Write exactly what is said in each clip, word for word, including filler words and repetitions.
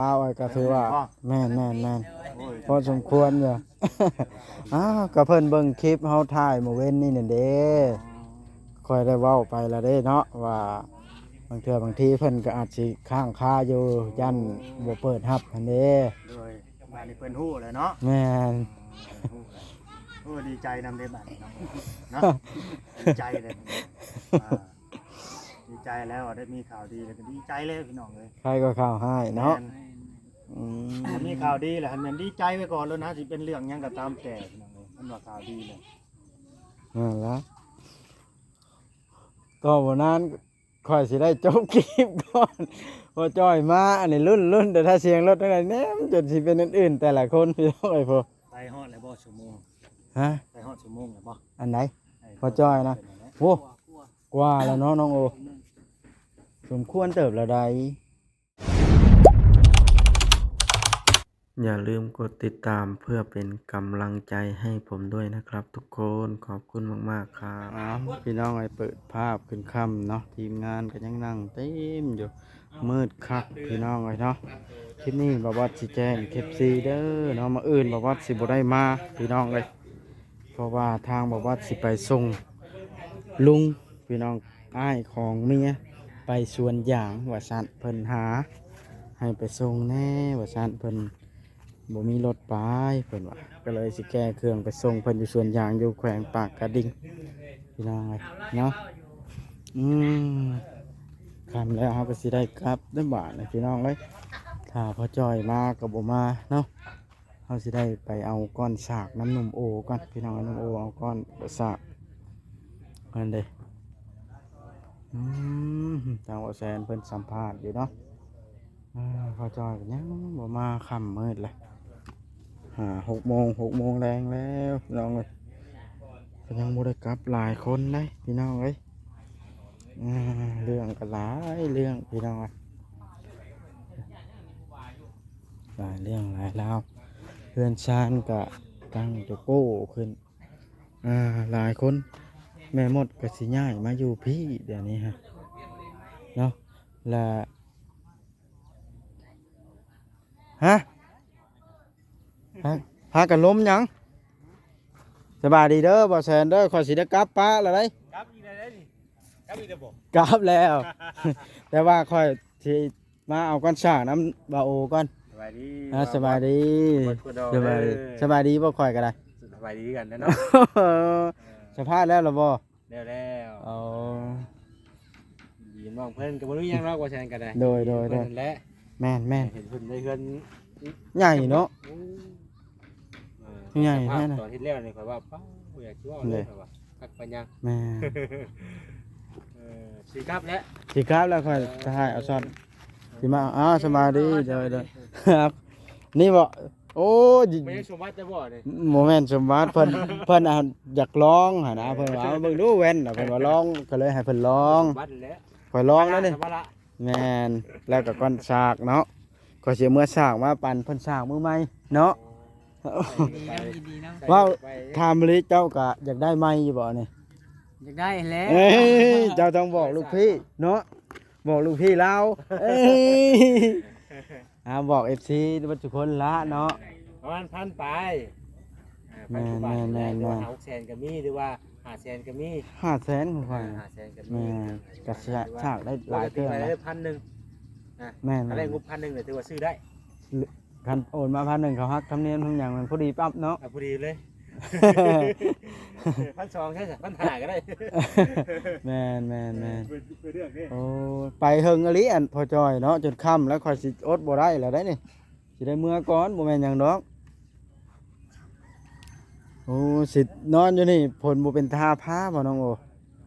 ลาวก็ถือว่า แม่นบ่ แม่นๆๆ โอ้ย พอสมควรอยู่ อ้าว ก็เพิ่นเบิ่งคลิปเฮาถ่ายมื้อเว็นนี่นั่นเด้ อ๋อ ค่อยได้เว้าไปแล้วเด้เนาะ ว่าบางเทื่อบางทีเพิ่นก็อาจสิค้างคาอยู่ ย่านบ่เปิดรับหั้นเด้ โดย บ้านนี้เพิ่นฮู้แล้วเนาะ แม่น เพิ่นฮู้แล้ว โอ้ ดีใจนำเด้บัดนี้เนาะ เนาะ ดีใจเลย อ่า ดีใจแล้วได้มีข่าวดีแล้วก็ดีใจเลยพี่น้องเอ้ย ใครก็ข่าวให้เนาะ แม่น อืม ถ้ามีข่าวดีแล้วให้มันดีใจไว้ก่อนแล้วนะ สิเป็นเรื่องหยังก็ตามแต่พี่น้องเอ้ย มันว่าข่าวดีเลย นั่นละ ก็วันนั้น ข่อยสิได้จบคลิปก่อน พอจ้อยมา อันนี้ลุ้นๆ แต่ถ้าเสียงรถจั่งใด๋แหน่ มันจนสิเป็นอื่นๆ แต่ละคน พี่น้องเอ้ย พอ ไปฮอดแล้วบ่ ชั่วโมง ฮะ ไปฮอดชั่วโมงแล้วบ่ อันไหน ไอ้ พอจ้อยนะ เป็นอันไหน โอ้ กว่าแล้วเนาะน้องโอ สมควรเติบแล้วใด๋ อย่าลืมกดติดตามเพื่อเป็นกำลังใจให้ผมด้วยนะครับทุกคน ขอบคุณมากๆครับ อ้าว พี่น้องเอ้ย เปิดภาพขึ้นค่ำเนาะ ทีมงานก็ยังนั่งเต็มอยู่ มืดคักพี่น้องเอ้ยเนาะ คลิปนี้บ่าวบอสสิแจ้ง เอฟซี เด้อเนาะ มื้ออื่นบ่าวบอสสิบ่ได้มาพี่น้องเอ้ย เพราะว่าทางบ่าวบอสสิไปส่งลุง พี่น้อง อ้ายของเมียไปสวนยางว่าซั่น เพิ่นหาให้ไปส่งแหน่ว่าซั่น เพิ่นบ่มีรถไป เพิ่นว่า ก็เลยสิแก่เครื่องไปส่งเพิ่นอยู่สวนยางอยู่แขวงปากกระดิ่ง พี่น้องเอ้ยเนาะ อืม ค่ำแล้วเฮาก็สิได้กลับเด้อบาดนี้พี่น้องเอ้ย ถ้าพ่อจ้อยมาก็บ่มาเนาะ เฮาสิได้ไปเอาก้อนสากนำหนุ่มโอก่อน พี่น้อง หนุ่มโอเอาก้อนสากนั่นเด้ อืม ทางบ่าวแสนเพิ่นสัมภาษณ์อยู่เนาะ อ่า พ่อจ้อยก็ยังบ่มา ค่ำมืดเลย ห้า หกโมง หกโมงแลงแล้วพี่น้องเอ้ย ก็ยังบ่ได้กลับหลายคนเด้พี่น้องเอ้ย อ่า เรื่องก็หลายเรื่องพี่น้องเอ้ย หลายเรื่องหลายราว เฮือนซานก็ตั้งจะโก้ขึ้น อ่า หลายคน แม่มดก็สิย้ายมาอยู่พี้เดี๋ยวนี้ฮะ เนาะ และ ฮะ พา พากันล้มหยัง สบายดีเด้อ บ่าวแสนเด้อ ข้อยสิได้กลับปะแล้วได๋ กลับอีกแล้วนี่ กลับอีกแล้วบ่ กลับแล้ว แต่ว่าข้อยสิมาเอาก้อนสากนำบ่าวโอก่อน สบายดี อ่า บ่าว สบายดี บ่าวโอ สบายดี เด้อ สบายดีบ่ ข้อยก็ได้ สบายดีกันนะเนาะ เออ สัมภาษณ์แล้วเหรอบ่ แล้วแล้ว อ๋อ ดีน้องเพิ่นก็บ่รู้หยังหรอก บ่าวแสนก็ได้ โดย โดย เพิ่นนั่นแหละ แม่นๆ เห็นเพิ่นได้เฮือนใหญ่เนาะ โอ้ เออ ใหญ่แท้นะ สภาพตอนเฮ็ดแล้วนี่ข้อยว่า ป๊าด บ่อยากสิเว้าเลย เด้ ข้อยว่า คักปานหยัง แม่น เออ สิกลับแล้ว สิกลับแล้ว ข้อย เออ ถ่ายเอาช็อต สิมา อ้าว สบายดี โดย โดย ครับ นี่บ่ โอ้ย บ่แม่นสมบัติแต่บ่นี่ บ่แม่นสมบัติ เพิ่น เพิ่น อ่ะ อยากลองหั่นนะ เพิ่นว่า เอาเบิ่งดูแว่นน่ะ เพิ่นว่าลอง ก็เลยให้เพิ่นลอง สมบัติแหละ ข้อยลองแล้วนี่ สบายละ แม่น แล้วก็ก้อนสากเนาะ ข้อยสิเอามือสากมาปั่นเพิ่นสากมือใหม่เนาะ ยินดีนำ ยินดีนำ เว้า ถามอีหลี เจ้าก็อยากได้ใหม่อยู่บ่นี่ อยากได้แหละ เอ้ย เจ้าต้องบอกลูกพี่เนาะ บอกลูกพี่ลาว เอ้ย อ่า บอก เอฟซี ทุกคนละเนาะ ประมาณพันปลาย อ่า ปัจจุบัน แม่นๆๆๆ นี่แหละ หรือว่าหกแสนก็มี หรือว่าห้าแสนก็มี ห้าแสนของข้อย อ่า ห้าแสนก็มี แม่น ก็สากได้หลายเครื่องนะ หรือว่าตีไปได้พันหนึ่ง นะ แม่นๆ ถ้าได้งบพันหนึ่งเนี่ยถือว่าซื้อได้ คันโอนมาพันหนึ่ง เขาหักธรรมเนียมทุกอย่างมันพอดีปั๊บเนาะ อ่ะ พอดีเลย พันสองใช่ไหม พันห้าก็ได้ แม่นๆๆ เออ เพื่อ เพื่อเรื่องนี่ โอ้ ไปเฮิงอีหลีอันพ่อจ้อยเนาะ จนค่ำแล้วข้อยสิอดบ่ได้แล้วได้นี่ สิได้เมือก่อน บ่แม่นหยังดอก โอ้ สินอนอยู่นี่ ฝนบ่เป็นท่าพาบ่น้องโอ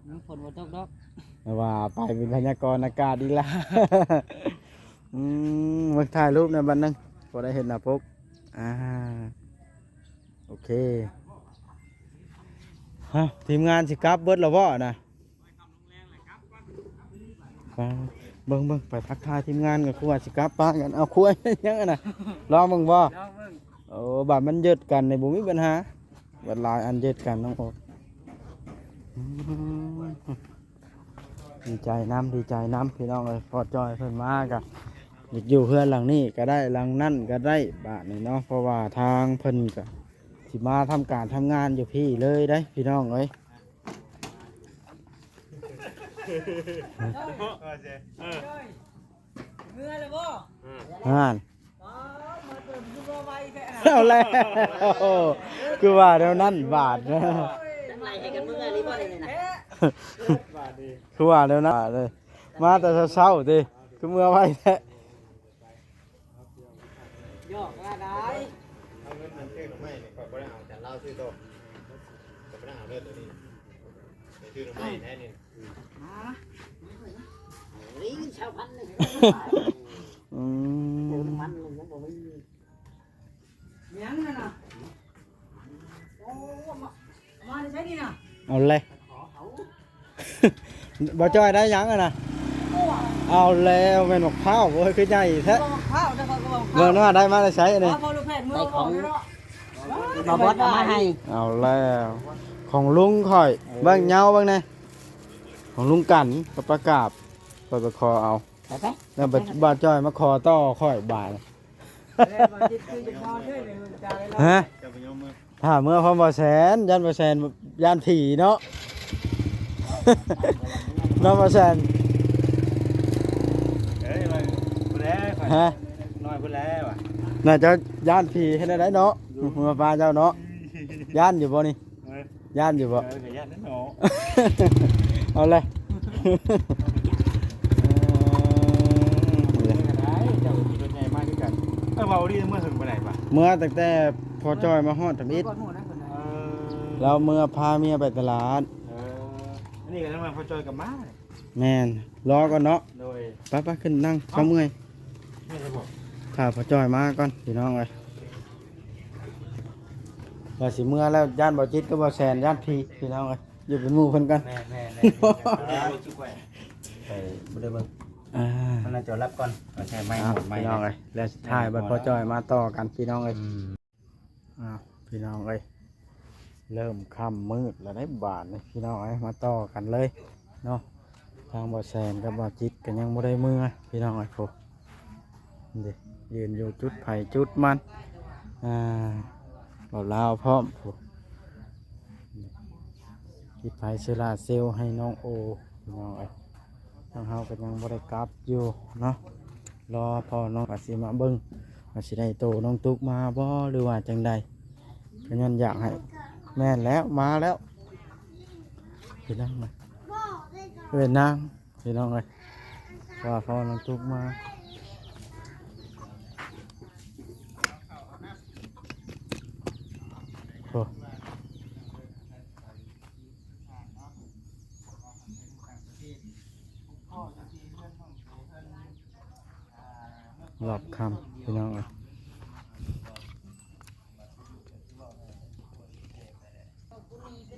อืม ฝนบ่ตกดอก แต่ว่าไปเป็นพยากรณ์อากาศอีกละ อืม มาถ่ายรูปในอยบัดหนึ่ง พอได้เห็นหน้าปก อ่า โอเค ฮะ ทีมงานสิกลับเบิดแล้วบ่นะ ไป เบิ่งๆ ไปทักทายทีมงานกัน คือว่าสิกลับปะกัน เอา ครัวยังอะนะ ลองเบิ่งบ่ ลองเบิ่ง โอ้ บาดมันยึดกันนี่บ่มีปัญหา บาดหลายอันยึดกันน้องโอ๊ต อืม ดีใจนำ ดีใจนำ พี่น้องเอ้ย พ่อจ้อยเพิ่นมาก็ อยากอยู่เฮือนหลังนี้ก็ได้ หลังนั้นก็ได้ บาดนี้เนาะ เพราะว่าทางเพิ่นก็สิมาทำการทำงานอยู่พี้เลยเด้ พี่น้องเอ้ย เออ เมื่อแล้วบ่ อ่าน อ๋อ มาเติมคือบ่ไวแท้ เอาแล้ว คือว่าแนวนั้นบาดนะ จังไรให้กันเมื่อนี่บ่ได้เลยนะ คือว่าแนวนั้นเลย มาแต่เช้าๆติ คือเมื่อไวแท้ หยอกว่าได้ เอาเงินมันซื้อหน่อไม้นี่ ข้อยบ่ได้เอา จันลาวซื้อโต ข้อยบ่ได้เอาเด้อตัวนี้ ไปซื้อหน่อไม้แน่นี่ ฮะ เฮ้ย เงินชาวพันหนึ่ง อืม เติมน้ำมันหนึ่งยังบ่มี ยังนั่นน่ะ โอ้ มา มาได้ใช้นี่น่ะ เอาเลย บ่จ้อยได้หยังอะนะ เอาแล้วแม่นบักพร้าวเว้ย คือใหญ่แท้ บักพร้าวเด้อ บักพร้าว เบิ่งหน่อยได้มาแต่ไสอันนี้ เอาพอลูกแพทย์มือเอาของเนาะ บ่บอสเอามาให้ เอาแล้ว ของลุงข่อย เบิ่งเหย้าเบิ่งแหน่ ของลุงกั๋นกับป้ากาบ ข่อยไปขอเอา ไปไป แล้วบ่ บ่จ้อยมาขอต่อข่อยบาด ฮะ ถ้าเมื่อพร้อมบ่แซน ย่านบ่แซน ย่านผีเนาะ เนาะบ่แซน เอ้ย น้อยพุ้นแล้ว ฮะ น้อยพุ้นแล้วว่ะ น่าจะย่านผีให้ได้เนาะ เมื่อปาเจ้าเนาะ ย่านอยู่บ่นี่ เออ ย่านอยู่บ่ เออ ก็ย่านนั่นเนาะ เอาเลย เออ ก็ได้ เจ้าขี่รถใหญ่มากคือกัน เออ เว้าดี เมื่อถึงไปไหนปะ เมื่อตั้งแต่พอจอยมาฮอดทำอิฐ เออ แล้วเมื่อพาเมียไปตลาด เออ อันนี้ก็ต้องมาพอจอยกับมา แม่น รอก่อนเนาะ โดย ไปๆ ขึ้นนั่ง เอ้า เซาเมื่อย ไม่ได้บอก ถ้าพอจอยมาก่อน พี่น้องเอ้ย ว่าสิเมื่อแล้ว ย่านบ่จิตกับบ่แซน ย่านผี พี่น้องเอ้ย อยู่เป็นหมู่เพิ่นกัน แม่นๆๆ ไปบ่ได้เบิ่ง อ่า มันน่าจะรับก่อน เอาใช้ไม้ อ่ะ หมดไม้ พี่น้องเอ้ย แล้วสุดท้ายบัดพอจอยมาต่อกัน พี่น้องเอ้ย อืม อ้าว พี่น้องเอ้ย เริ่มค่ำมืดแล้วได้บาดนี่ พี่น้องเอ้ย มาต่อกันเลยเนาะ ทางบ่แซนกับบ่จิตก็ยังบ่ได้เมือ พี่น้องเอ้ย โห นี่ ยืนอยู่จุดไผจุดมัน อ่า บ่าวลาวพร้อม โห ติดไฟโซลาร์เซลล์ให้น้องโอ พี่น้องเอ้ย ทางเฮาก็ยังบ่ได้กลับอยู่เนาะ รอพ่อน้องว่าสิมาเบิ่ง ว่าสิได้โตน้องตุ๊กมาบ่ หรือว่าจังใด ก็ย้อนอยากให้ แม่นแล้ว มาแล้ว พี่น้องเอ้ย เอ้ย นาง พี่น้องเอ้ย ว่าพ่อน้องตุ๊กมา โอ้ รอบค่ำ พี่น้องเอ้ย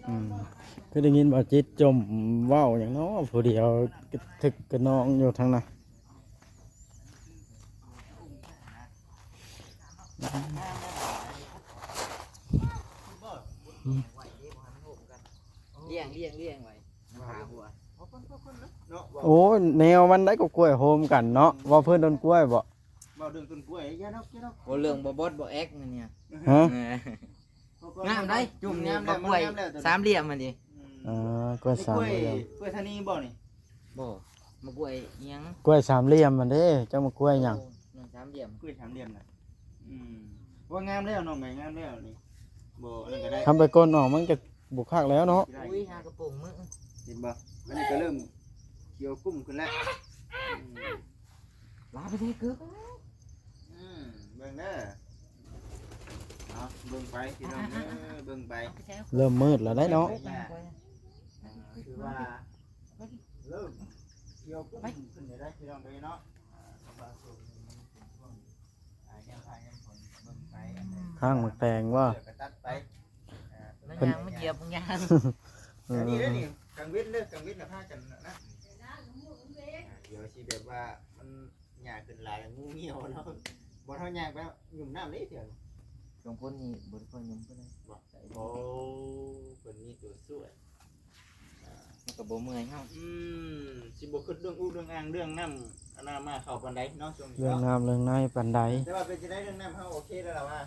อืม คือได้ยินบ่าวจิตจมเว้าหยังเนาะ ผู้เดียวกระทึกกระนองอยู่ทางนั้น เลี้ยง เลี้ยง เลี้ยงไว้ หาหัว โอ้ย แนวมันได้ก็กล้วยโฮมกันเนาะ ว่าเพิ่นต้นกล้วยบ่ เว้าเรื่องต้นกล้วย อย่าดอก อย่าดอก บ่เรื่องบ่บอสบ่แอกนั่นเนี่ย ฮะ เออ งามได้ จุ่มนี่ งามแล้ว บักกล้วย มันงามแล้ว สามเหลี่ยมมันดิ อืม เออ กล้วยสามเหลี่ยม กล้วย กล้วยทานีบ่นี่ บ่ มะกล้วยอิหยัง กล้วยสามเหลี่ยมมันเด้ เจ้ามะกล้วยหยัง โอ้ นั่นสามเหลี่ยม กล้วยสามเหลี่ยมน่ะ อืม ว่างามแล้วน้องใหม่ งามแล้วนี่ บ่ อันนั้นก็ได้ ทำไปก้นออกมันก็บ่คักแล้วเนาะ ได้ อุ้ย หากระโปรงมือ เห็นบ่ อันนี้ก็เริ่มเขียวกุ้มขึ้นแล้ว อืม ลาไปเด้อเกือบ อืม เบิ่งเด้อ เอา เบิ่งไป พี่น้องเด้อ เบิ่งไป เริ่มมืดแล้วได้เนาะ อ่า คือว่า เริ่มเขียวกุ้มขึ้นได้ พี่น้องเด้อเนาะ อ่า เพราะว่าช่วงนี้มันเป็นช่วง อ่า ยามฟ้ายามฝน เบิ่งไป อันใด ข้างหมากแตงว่า เสือกระตัดไป อ่า มันยางมันเหยียบมันยาง เออ อันนี้เด้อนี่ กลางเว็นเด้อ กลางเว็นน่ะพากันนะ อ่า เดี๋ยวสิแบบว่ามัน หญ้าขึ้นหลาย งูเหี่ยวเนาะ บ่เท่าย่างไปหยุ่มน้ำเลยเดี๋ยวนี้ ช่วงฝนนี่บ่ได้ค่อยหยุ่มปานใด บ่ ใส่ โอ้ เพิ่นมีตัวช่วย อ่า มัน ก็บ่เมื่อยเฮา อืม สิบ่คิดเรื่องอู้เรื่องอ่างเรื่องน้ำอันน่ะมาเข้าปานใดเนาะ ช่วงนี้ เรื่อง เนาะ น้ำเรื่องในปานใด แต่ว่าเป็นจั่งใด๋เรื่องน้ำเฮาโอเคแล้วล่ะว่า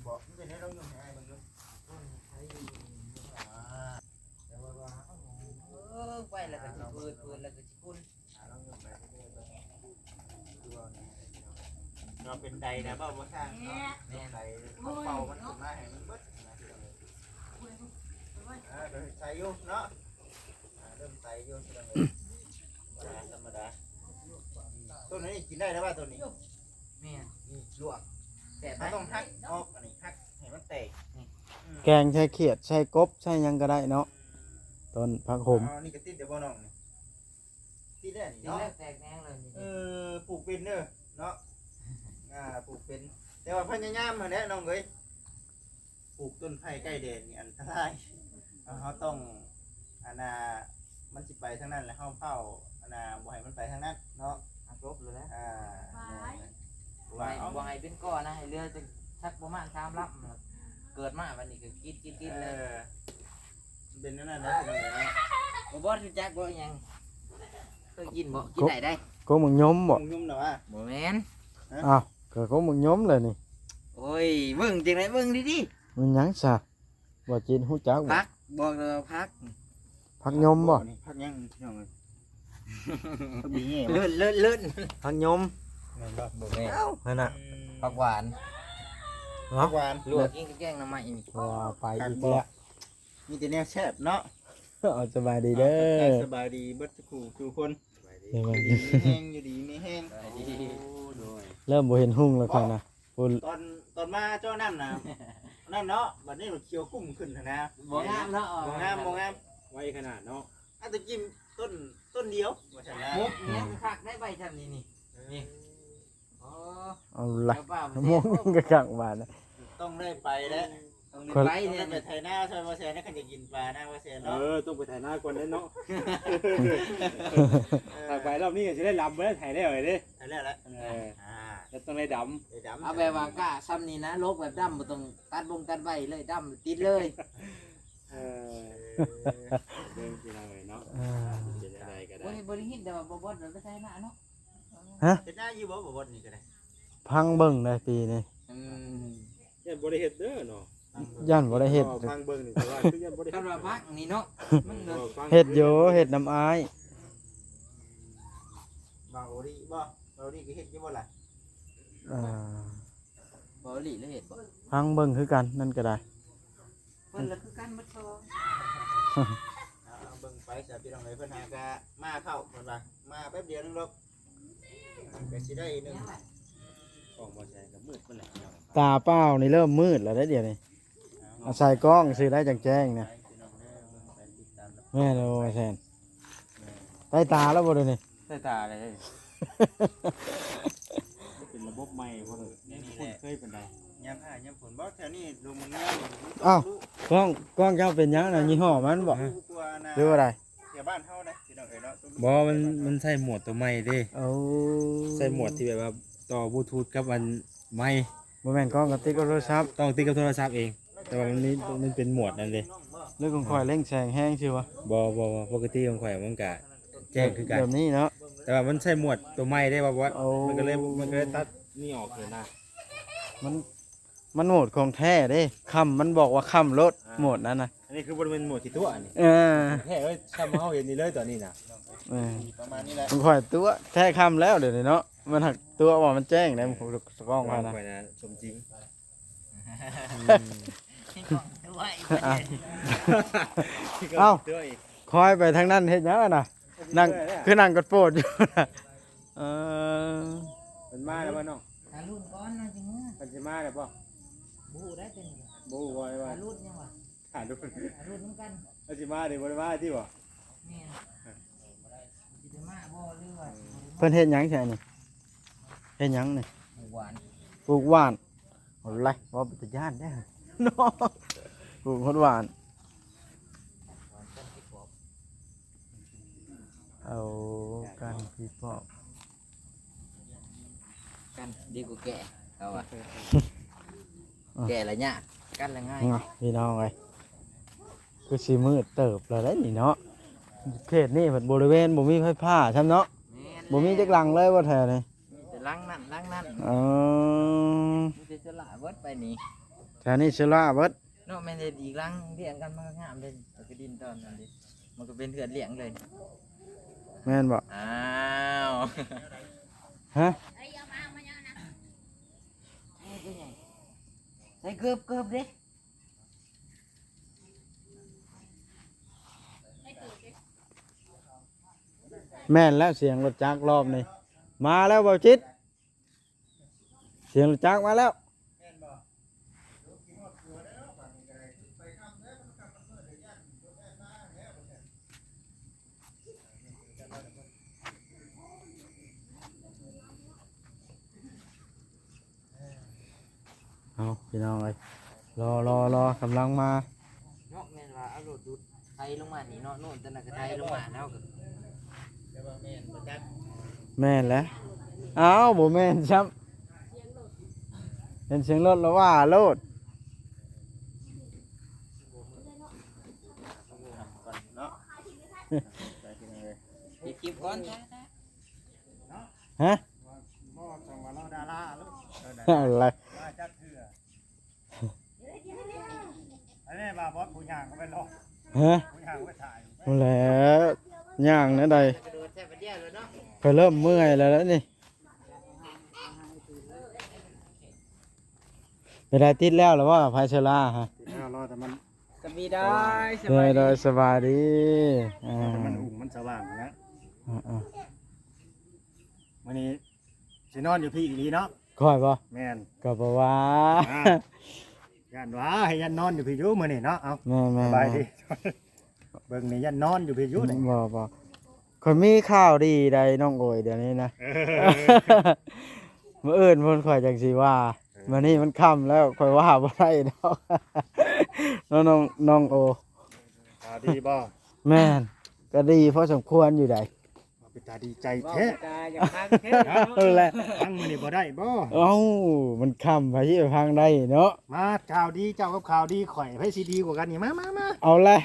บอกมันเป็นได้ลองยมให้อ้ายเบิ่งดู อ่า แต่ว่า เออ ไปแล้วก็สิเปิด เปิดแล้วก็สิคุณ อ่า ลองยมไปเรื่อยๆเบิ่ง ดูเอานี่ เราเป็นใดนะ เว้าบ่ซ่าเนาะ แม่น เป่ามันขึ้นมาให้มันเบิดนะ อ่า เดี๋ยวใส่อยู่เนาะ อ่า เริ่มใส่อยู่ ธรรมดา ธรรมดา อืม ต้นนี้กินได้แล้วว่าต้นนี้ แม่น นี่ลวก แซ่บไหม เราต้องหักออก อันนี้หักให้มันแตก นี่ อืม แกงใส่เขียด ใส่กบ ใส่หยังก็ได้เนาะ อืม ต้นผักโขม อ๋อ นี่ก็ติดเดี๋ยวบ่น้องนี่ ติดได้นี่เนาะ แตกแหนงเลยนี่ เออ ปลูกเป็นเด้อเนาะ อ่า ปลูกเป็น แต่ว่าพยายามหั้นแหละน้องเอ้ย ปลูกต้นไผ่ใกล้แดดนี่อันตราย เฮาต้อง อันน่ะ มันสิไปทางนั้นแหละ เฮาเฝ้า อันน่ะ บ่ให้มันไปทางนั้นเนาะ หักลบเลยนะ อ่า แม่นๆ ว่าเอา บ่ให้เป็นก้อนนะ ให้เหลือจัก สักประมาณสามลำ เกิดมาบัดนี้ก็กิน กิน กินเลย เออ มันเป็นแนวนั้นนะ พี่น้องเอ้ยเนาะ บ่ บ่รู้จักบ่หยัง เคยกินบ่ กินได้ได้ กกหมากยมบ่ หมากยมน่ะวะ บ่แม่น ฮะ อ้าว ก็กกหมากยมเลยนี่ โอ้ย เบิ่งจั่งใด๋ เบิ่งดีๆ มันหยังซะ บ่จิตรู้จักบ่ ผัก บอกเลยว่าผัก ผักยมบ่ นี่ผักหยังพี่น้องเอ้ย ผักบีเง่บ่ เลิศ เลิศ เลิศ ผักยม แม่นบ่ บ่แม่น เอ้า นั่นน่ะ อืม ผักหวาน ผักหวาน ลวกกินกับแกงหน่อไม้นี่ ว่าไปอีกแล้ว มีแต่แนวแซ่บเนาะ เอาสบายดีเด้อ เอาทักทายสบายดีเบิดทุกคู่ทุกคน สบายดี อยู่ดีมีแฮง อยู่ดีมีแฮง สบายดี โอ้ โดย เริ่มบ่เห็นหุงแล้วข้อยนะ ตอน ตอนมาเจาะน้ำนะ นั่นเนาะ บัดนี้มันเขียวกุ้มขึ้นหั้นนะ บ่งามเนาะ บ่งาม บ่งาม ไวขนาดเนาะ อาจจะกินต้น ต้นเดียว ว่าซั่นนะ มุกเนี่ยคักได้ใบทำนี่นี่ นี่ อ๋อ เอาละ เจ้าบ่าว มองกระกังบาดนะ ต้องได้ไปแล้ว ต้องได้ไป ต้องได้ไป เนี่ย ไถนาซอยบ่แซนนะ คันจะกินปลานะบ่แซน เอ เนาะ อ ต้องไปไถนาก่อนเด้อเนาะ เออ ถ้าไปรอบนี้ก็สิได้ลำบ่ได้ไถแล้วเด้ ไถแล้วละ เออ อ่า แล้วต้องได้ดำ ได้ดำ เอาแบบว่ากะซ้ำนี่นะ ลกแบบดำบ่ต้องตัดบงตัดใบเลย ดำติดเลย เออ เบิ่งพี่น้องเอ้ยเนาะ อ่า เป็นอะไรก็ได้ โอ้ย บ่ได้ยินแต่ว่าบ่บดเลยไปไถนาเนาะ ฮะ เฮ็ดนาอยู่บ่ บ่บดนี่ก็ได้ พังเบิ่งได้ปีนี้ อืม ย่านบ่ได้เฮ็ดเด้อเนาะ ย่านบ่ได้เฮ็ด เออ พังเบิ่งนี่ก็ว่าคือย่านบ่ได้ คันว่าพักนี่เนาะ มัน เออ พัง เฮ็ดอยู่ เฮ็ดนำอ้าย บ่าวโอริบ่ บ่าวโอริก็เฮ็ดอยู่บ่ล่ะ อ่า บ่าวโอริแล้วเฮ็ดบ่ พังเบิ่งคือกัน นั่นก็ได้ เพิ่นละคือกันหมดสอง เอา เอาเบิ่งไปซะพี่น้องเอ้ย เพิ่นหากะมาเข้า เพิ่นว่า มาแป๊บเดียวนึงดอก ก็สิได้หนึ่ง ของบ่ใช่ก็มืดเพิ่นแหละพี่น้อง ตาเปล่านี่เริ่มมืดแล้วเด้อเดี๋ยวนี้ เอา เอาใส่กล้องสิได้จังแจ้งนะ พี่น้องเด้อ เบิ่งไปติดตามรับชม แม่นบ่แซน แม่น ได้ตาแล้วบ่เดี๋ยวนี้ ได้ตาเลย เป็นระบบใหม่บ่เด้อ นี่แหละ คนเคยเป็นใด ยามฟ้ายามฝนบ่ แถวนี้ลมมันแรง อ้าว กล้อง กล้องเจ้าเป็นหยังน่ะ ยี่ห้อมันบ่ กลัวนะ หรือว่าใด แถวบ้านเฮานะพี่น้องเอ้ยเนาะ บ่ มัน มันใส่โหมดตัวใหม่เด้ โอ้ ใส่โหมดที่แบบว่าต่อบลูทูธกับอันไมค์ บ่แม่นกล้องกะติดกับโทรศัพท์ ต้องติดกับโทรศัพท์เอง แต่ว่ามันมี มันเป็นโหมดนั่นเด้ เรื่องของข่อยเร่งแสงแฮงซื่อวะ บ่ บ่ บ่ ปกติของข่อยมันกะแจ้งคือกัน แบบนี้เนาะ แต่ว่ามันใส่โหมดตัวใหม่ได้บ่ บ่ โอ้ มันก็เลย มันก็เลยตัดนี่ออกเลยนะ มัน มันโหมดของแท้เด้ ค่ำ มันบอกว่าค่ำโลด อ่า โหมดนั้นนะ อันนี้คือบ่แม่นโหมดที่ตัวนี่ เออ แท้เอ้ย ซ้ำเฮาเห็นนี่เลยตอนนี้นะ เออ ประมาณนี้แหละ ของข่อยตั๋วแท้ค่ำแล้วเดี๋ยวนี้เนาะ มันหักตั๋วว่ามันแจ้งนะ ของข่อยนะ ข่อยนะ สมจริง อืม อ่ะ เอ้า ตั๋วอีก คอยไปทางนั้นเฮ็ดหยังอะนะ นั่ง คือนั่งกดโปดอยู่นะ เออ มันมาแล้วบ่น้อง หารุ่นก่อนนะจิมื้อ มันสิมาแล้วบ่ บ่ฮู้ได้เต็ม บ่ฮู้ว่า หารุ่นยังวะ หารุ่น หารุ่นนำกัน มันสิมาเด้ บ่ได้มาติบ่ แม่น สิได้มาบ่หรือว่าสิบ่ได้มา เพิ่นเฮ็ดหยังแท้นี่ เฮ็ดหยังนี่ หวาน ปลูกหว่าน เอาไร ว่าเป็นตาย่านแน่ เนาะ ปลูกหว่าน เอากันพี่ปอบ กันดีกว่าแก่ เอาวะ อ่ะ แก่ละยาก กันละง่าย อ่ะ พี่น้องเอ้ย คือสิมืดเติบแล้วได้นี่เนาะ เขตนี้เพิ่นบริเวณบ่มีไฟฟ้าซ้ำเนาะ แม่น บ่มีจักหลังเลยบ่แถวนี้ มีแต่หลังนั่นหลังนั่น อ๋อ มีแต่โซล่าร์เบิดไปนี่ แถวนี้โซล่าร์เบิด เนาะ แม่นเฮ็ดอีกหลังเรียงกันมันก็งามเด้ เอากระดินตอนนั้นดิ มันก็เป็นเฮือนเลี้ยงเลย แม่นบ่ อ้าว ฮะ ใส่เกือบเกือบเด้ แม่นแล้ว เสียงรถจักรรอบนี้ มาแล้วบ่าวจิต เสียงรถจักรมาแล้ว เอาพี่น้องเอ้ย รอรอรอกำลังมา เนาะ แม่นว่าเอารถดูดไถลงมานี่เนาะ โน่นแต่นั้นก็ไถลงมาแล้วก็ แม่นแล้ว อ้าว บ่แม่นซ้ำ เห็นเสียงรถแล้วว่าโลด เนาะ ไปคลิปก่อน ฮะ บ่ต้องมารอดาราลูก อะไร มาจักเทื่อ อันนี้มาบอสผู้ย่างก็ไปรอ ฮะ ผู้ย่างไปถ่าย นั่นแหละ ย่างนั่นใด กระโดดแทบจะเดียวเลยเนาะ ไปเริ่มเมื่อยแล้วนี่ ไปได้ติดแล้วหรือว่าไฟเชอร่าฮะ ติดแล้ว รอแต่มัน สบายดี สบายดี โดย โดย สบายดี อ่า แต่มันหุงมันสว่างนะ อ่า อ่า มื้อนี้สินอนอยู่พี้อีหลีเนาะ ค่อยบ่ แม่น ก็บ่ว่า อ่า ย่านว่าให้ย่านนอนอยู่พี้อยู่มื้อนี้เนาะ เอา แม่นๆๆ สบายดี เบิ่งนี่ย่านนอนอยู่พี้อยู่นี่ บ่ บ่ ข้อยมีข่าวดีใดน้องโอยเดี๋ยวนี้นะ เออ มื้ออื่นเพิ่นข้อยจังสิว่า เออ มื้อนี้มันค่ำแล้วข้อยว่าบ่ได้ดอก เนาะน้อง น้องโอ ข่าวดีบ่ แม่น ก็ดีพอสมควรอยู่ใด เป็นตาดีใจแท้ เว้าเป็นตาอยากฟังแท้เนาะ นั่นแหละ ฟังมื้อนี้บ่ได้บ่ เอ้า มันค่ำ ไผสิไปฟังได้เนาะ มาข่าวดีเจ้ากับข่าวดีข่อย ไผสิดีกว่ากันนี่ มา มา มา เอาละ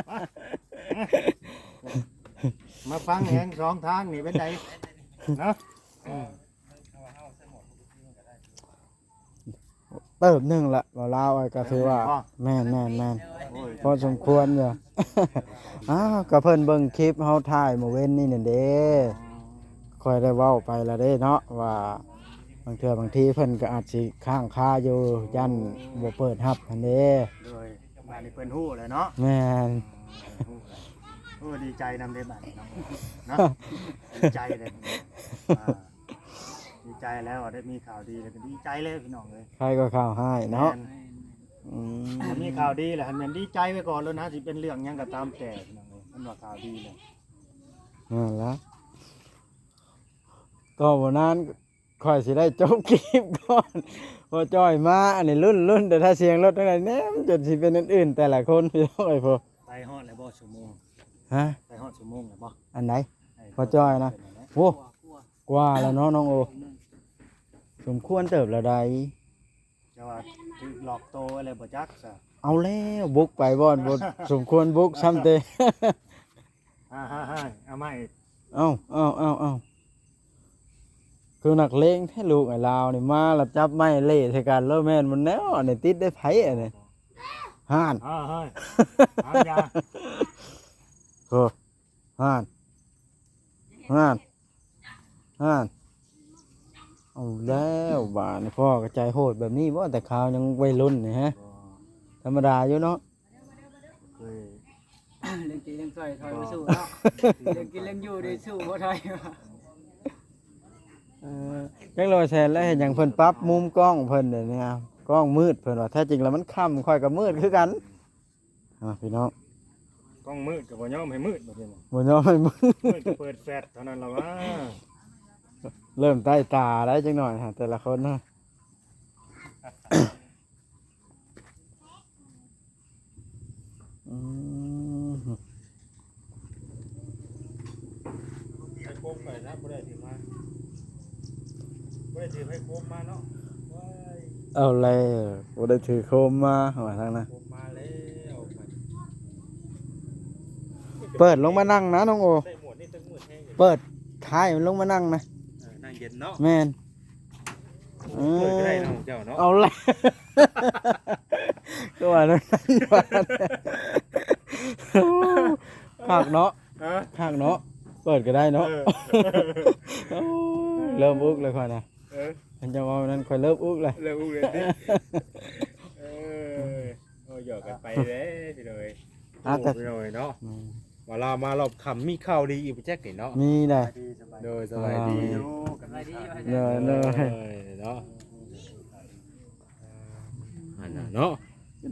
มา มาฟังแฮงสองทางนี่เป็นไดเนาะ อืม เติบหนึ่งละ บ่าวลาวอ้ายก็ถือว่า แม่นบ่ แม่น แม่น แม่น โอ้ย พอสมควรอยู่ อ้าว ก็เพิ่นเบิ่งคลิปเฮาถ่ายมื้อเว้นนี่นั่นเด้ อืม ข้อยได้เว้าไปแล้วเด้เนาะ ว่าบางเทื่อบางทีเพิ่นก็อาจสิค้างคาอยู่ ย่านบ่เปิดรับหั้นเด้ โดย อันนี้เพิ่นฮู้แล้วเนาะ แม่น อืม ฮู้แล้ว โอ้ ดีใจนำเด้บัดนี้เนาะ เนาะ ดีใจเลย อ่า ดีใจแล้วได้มีข่าวดีแล้วก็ดีใจเลยพี่น้องเอ้ย ใครก็ข่าวให้เนาะ แม่น อืม ถ้ามีข่าวดีแหละ หันแม่นดีใจไว้ก่อนแล้วนะ สิเป็นเรื่องหยังก็ตามแต่พี่น้องเอ้ย มันว่าข่าวดีเลย นั่นละ ก็วันนั้นข้อยสิได้จบคลิปก่อน พอจอยมา อันนี้ลุ้นๆ แต่ถ้าเสียงรถจั่งใดแหน่ มันจนสิเป็นอันอื่นแต่ละคน พี่น้องเอ้ย พอ ไปฮอดแล้วบ่ ชั่วโมง ฮะ ไปฮอดชั่วโมงแล้วบ่ อันไหน ไอ้ พอจอยนะ เป็นอันไหน โอ้ กว่าแล้วเนาะน้องโอ สมควรเติบแล้วใด จะว่าถูกหลอกโตอะไรบ่จักซะ เอาแล้วบุกไปบ่อนบ่สมควรบุกซ้ำเตะ ฮ่าฮ่าฮ่า เอามาอีก เอ้า เอ้า เอ้า เอ้า คือนักเลงแท้ลูกไอ้ลาวนี่ มาแล้วจับไม้เละใส่กันแล้วแม่นมันแนวอันนี้ติดได้ไผอันนี้ ห่าน อ่า เฮ้ย หางยา โอ้ ห่าน ห่าน ห่าน เอาแล้วบาดนี้พ่อก็ใจโหดแบบนี้บ่ แต่คราวยังวัยรุ่นนี่ฮะ บ่ ธรรมดาอยู่เนาะ เคย เรื่องกินเรื่องใช้ถอยบ่สู้เนาะ เรื่องกินเรื่องอยู่นี่สู้บ่ได้ เออ จักร้อยแสนแล้วเห็นหยังเพิ่นปรับมุมกล้องเพิ่นเดี๋ยวนี้อะ กล้องมืดเพิ่นว่า แท้จริงแล้วมันค่ำ ข้อยก็มืดคือกัน อ่ะพี่น้อง กล้องมืดก็บ่ยอมให้มืด บ่ยอมให้มืด มืดก็เปิดแฟลชเท่านั้นละวะ เริ่มใต้ตาแล้วจักหน่อยฮะ แต่ละคนนะ อืม ไอ้โคมไปนะ บ่ได้ถือมา บ่ได้ถือไอ้โคมมาเนาะ ว้าย เอาแล้ว บ่ได้ถือโคมมา ว่าทางนั้น โคมมาแล้ว เปิดลงมานั่งนะน้องโอ ได้หมวดนี่ตึงหมวดแห้งอยู่ เปิดท้ายมันลงมานั่งนะ เออ นั่งเย็นเนาะ แม่น เปิดก็ได้นะของเจ้าเนาะ เอาละ ก็ว่านั้น คักเนาะ ฮะ คักเนาะ เปิดก็ได้เนาะ เออ โอ้ย เริ่มอุกเลยค่อยนะ เออ มันจะว่านั้นค่อยเริ่มอุกเลย เริ่มอุกเลยสิ เออ โอ้ย หยอกกันไปเลยพี่น้อย อ่ะ โอ้ แต่ พี่น้อยเนาะ อืม ว่าลาวมารอบค่ำมีข่าวดีอีกบ่จักนี่เนาะ มีได้ โดย สบายดี อ่า อยู่กัน สบายดี เนอะ เนอะ เนาะ อันนั้นเนาะ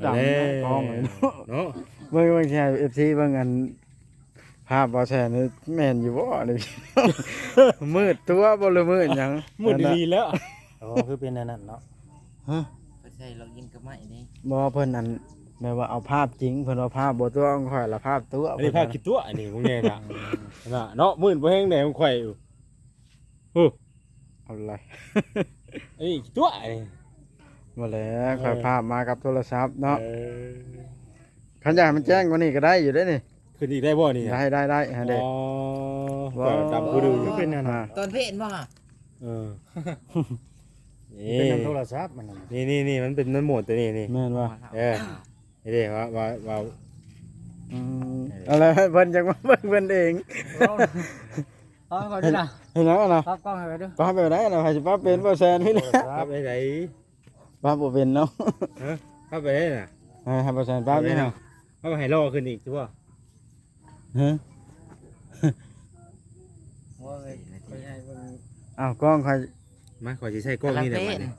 ดัง เอาแล้ว กล้องเลยเนาะ เนาะ เบิ่ง เบิ่งแชร์ เอฟซี เบิ่งอัน ภาพบ่แชร์นี่แม่นอยู่บ่นี่ มืดตัวบ่หรือมืดหยัง มืดดีๆแล้ว โอ้ คือเป็นอันนั้นเนาะ ฮะ เพิ่นใส่ล็อกอินกับไม้นี่ บ่ เพิ่นอัน แบบว่าเอาภาพจริง เพิ่นว่าภาพบ่ตัวของข่อยละภาพตัว อันนี้ภาพขี้ตัว อันนี้พวกนี้นะ น่ะ เนาะ มืดบ่แห้งแดดของข่อยอยู่ โอ้ เอาเลย อันนี้ขี้ตัว อันนี้ บ่แล้ว เออ ข่อยภาพมากับโทรศัพท์เนาะ เออ คันอยากให้มันแจ้งกว่านี้ก็ได้อยู่เด้นี่ ขึ้นอีกได้บ่นี่นะ ได้ ได้ ได้ ฮะเด้ อ๋อ ว้าว ก็ดำคือดู คือเป็นอันนั้น อ่า ตอนเพลนบ่ฮะ เออ นี่ เป็นนำโทรศัพท์มันนั่นน่ะ นี่ นี่ นี่ มันเป็นมันโหมดตัวนี้นี่ แม่นบ่ เออ นี่เด้ว่า ว่า ว่า อืม เออ เอาละเพิ่นจังมาเบิ่งเพิ่นเอง เอา เอาก่อนดิล่ะ เห็นแล้วนะ ปรับกล้องให้ไปดู ปรับไปได้นะ ใครสิปรับเป็นบ่แซนนี่นะ ปรับได้ไหน ปรับบ่เป็นเนาะ ฮะ ปรับไปได้น่ะ เออ ให้บ่แซนปรับนี่นะ ปรับให้รอขึ้นอีกสิบ่ ฮะ โอ้ย ไปให้เบิ่ง อ้าว กล้องใคร มา ขอสิใช้กล้องนี่แหละบัดนี้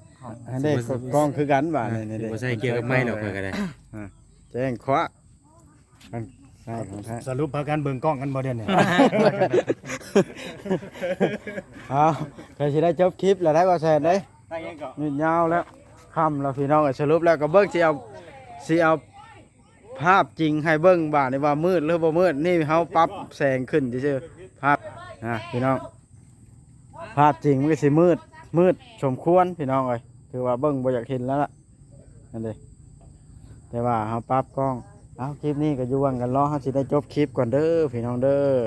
อันเด้ กล้องคือกันบาดนี่ อ่ะ นี่เด้ บ่ใช้เกี่ยวกับไมค์ดอก ข้อยก็ได้ อ่ะ แจ้งควัก อัน ใช่ของแท้ สรุปพากันเบิ่งกล้องกันบ่เดี๋ยวนี้ เอา ใครสิได้จบคลิปแล้วได้บ่แซนเด้ ได้ยังก่อน ยืดยาวแล้ว ค่ำแล้วพี่น้อง สรุปแล้วก็เบิ่งสิเอา สิเอา ภาพจริงให้เบิ่งบาดนี้ว่ามืดหรือบ่มืด นี่เฮาปรับแสงขึ้นซื่อๆ ภาพ อ่ะ พี่น้อง ภาพจริงมันก็สิมืด มืดสมควรพี่น้องเอ้ย ถือว่าเบิ่งบ่อยากเห็นแล้วล่ะ นั่นเด้ แต่ว่าเฮาปรับกล้อง เอา คลิปนี้ก็อยู่หว่างกันรอ เฮาสิได้จบคลิปก่อนเด้อพี่น้องเด้อ